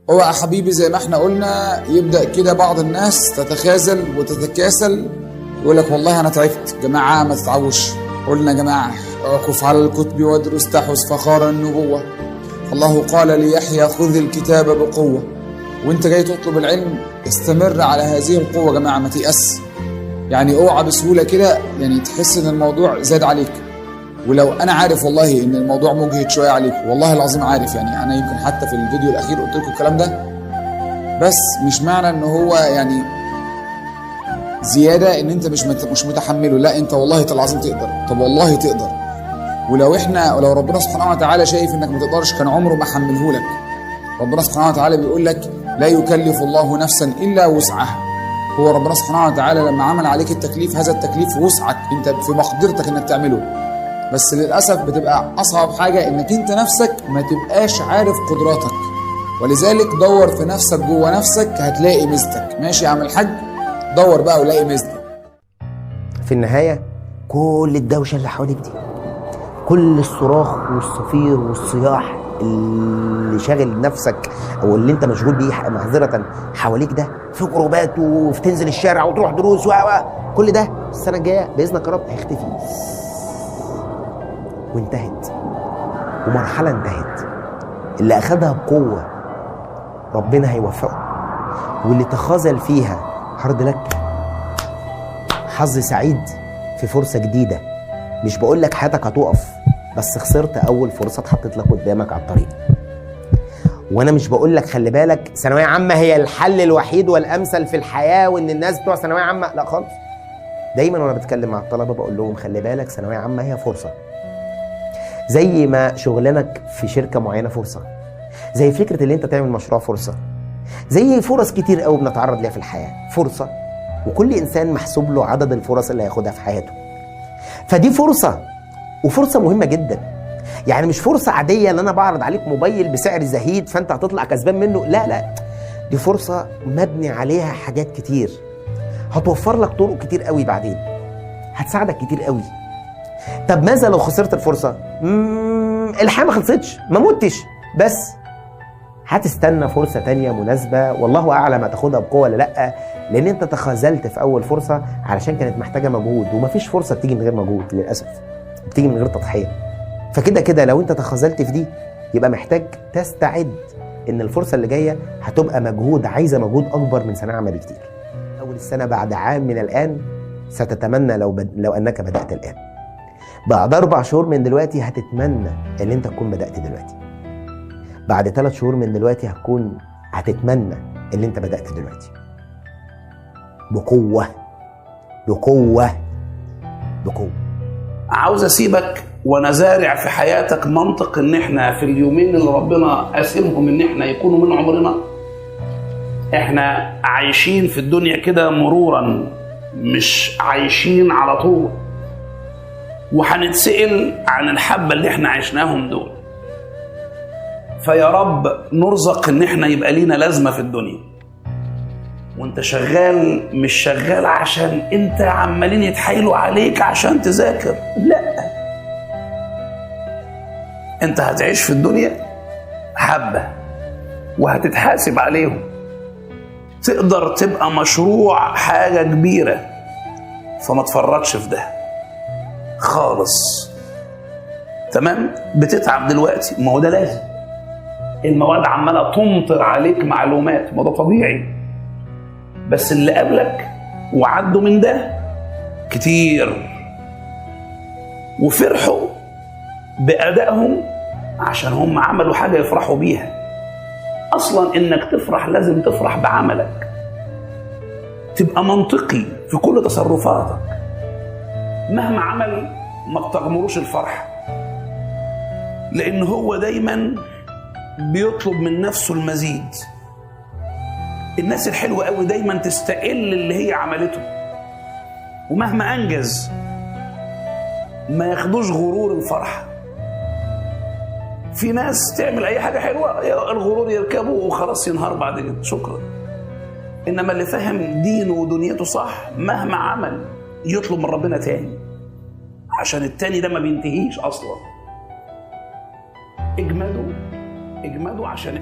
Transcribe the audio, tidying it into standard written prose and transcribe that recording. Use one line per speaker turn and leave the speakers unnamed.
اوعى يا حبيبي زي ما احنا قلنا يبدأ كده بعض الناس تتخاذل وتتكاسل، يقول لك والله انا تعبت. جماعة ما تتعوش، قلنا يا جماعة اعكف على الكتب وادرس تحس فخار النبوة. الله قال ليحيى خذ الكتاب بقوة. وانت جاي تطلب العلم استمر على هذه القوة يا جماعة، ما تيأس. يعني اوعى بسهولة كده يعني تحس ان الموضوع زاد عليك. ولو انا عارف والله ان الموضوع مجهد شوية عليك، والله العظيم عارف، يعني انا يمكن حتى في الفيديو الاخير قلت لكم الكلام ده، بس مش معنى ان هو يعني زيادة ان انت مش متحملة، لا انت والله العظيم تقدر. طب والله تقدر. ولو احنا ولو ربنا سبحانه وتعالى شايف انك ما تقدرش كان عمره ما حمله لك. ربنا سبحانه وتعالى بيقول لك لا يكلف الله نفسا الا وسعها. هو ربنا سبحانه وتعالى لما عمل عليك التكليف، هذا التكليف وسعك، انت في مقدرتك انك تعمله. بس للاسف بتبقى اصعب حاجة انك انت نفسك ما تبقاش عارف قدراتك، ولذلك دور في نفسك جوه نفسك هتلاقي ميزتك. ماشي يا عم الحاج، دور بقى ولاقي ميزتك.
في النهاية كل الدوشة اللي حواليك دي، كل الصراخ والصفير والصياح اللي شاغل نفسك او اللي انت مشغول بيه معذرة حواليك ده، في جروبات وتنزل الشارع وتروح دروس و كل ده السنة الجاية باذنك يا رب هيختفي وانتهت، ومرحلة انتهت. اللي اخدها بقوة ربنا هيوفقه، واللي تخاذل فيها hard luck، حظ سعيد في فرصة جديدة. مش بقول لك حياتك هتقف، بس خسرت اول فرصة اتحطت لك قدامك على الطريق. وانا مش بقول لك خلي بالك ثانوية عامة هي الحل الوحيد والامثل في الحياة وان الناس بتوع ثانوية عامة، لا خالص. دايما وانا بتكلم مع الطلبة بقول لهم خلي بالك ثانوية عامة هي فرصة، زي ما شغلانك في شركة معينة فرصة، زي فكرة اللي انت تعمل مشروع فرصة، زي فرص كتير قوي بنتعرض ليها في الحياة فرصة. وكل انسان محسوب له عدد الفرص اللي هياخدها في حياته، فدي فرصة، وفرصه مهمة جدا. يعني مش فرصة عادية ان انا بعرض عليك موبايل بسعر زهيد فانت هتطلع كسبان منه، لا لا، دي فرصة مبني عليها حاجات كتير، هتوفر لك طرق كتير قوي بعدين، هتساعدك كتير قوي. طب ماذا لو خسرت الفرصة؟ الحياة ما خلصتش، ما متش، بس هتستنى فرصة تانية مناسبة، والله اعلم هتاخدها بقوة ولا لا، لان انت تخاذلت في اول فرصة علشان كانت محتاجه مجهود، ومفيش فرصة بتيجي من غير مجهود للاسف، بتيجي من غير تضحية. فكده كده لو انت تخاذلت في دي يبقى محتاج تستعد ان الفرصة اللي جاية هتبقى مجهود، عايزه مجهود اكبر من ثانوية عامة بكتير. اول السنة بعد عام من الان ستتمنى لو انك بدات الان. بعد 4 شهور من دلوقتي هتتمنى ان انت تكون بدات دلوقتي. بعد 3 شهور من دلوقتي هتتمنى ان انت بدات دلوقتي. بقوة بقوة بقوة.
عاوز اسيبك وانا زارع في حياتك منطق ان احنا في اليومين اللي ربنا قاسمهم ان احنا يكونوا من عمرنا، احنا عايشين في الدنيا كده مرورا، مش عايشين على طول، وهنتسأل عن الحبة اللي احنا عشناهم دول. فيا رب نرزق ان احنا يبقى لينا لازمة في الدنيا. وانت شغال مش شغال عشان انت عمالين يتحايلوا عليك عشان تذاكر، لا، انت هتعيش في الدنيا حبة وهتتحاسب عليهم. تقدر تبقى مشروع حاجة كبيرة، فما تفرطش في ده خالص. تمام؟ بتتعب دلوقتي، ما هو ده لازم، المواد عمالة تمطر عليك معلومات، ما ده طبيعي، بس اللي قبلك وعدوا من ده كتير وفرحوا بأدائهم عشان هم عملوا حاجة يفرحوا بيها. أصلا إنك تفرح لازم تفرح بعملك، تبقى منطقي في كل تصرفاتك، مهما عمل ما بتغمروش الفرح، لأن هو دايما بيطلب من نفسه المزيد. الناس الحلوة قوي دايما تستقل اللي هي عملته، ومهما أنجز ما ياخدوش غرور الفرحة. في ناس تعمل أي حاجة حلوة الغرور يركبه وخلاص ينهار بعد كده، شكرا. إنما اللي فهم دينه ودنيته صح مهما عمل يطلب من ربنا تاني، عشان التاني ده ما بينتهيش أصلا. اجمدوا اجمدوا عشان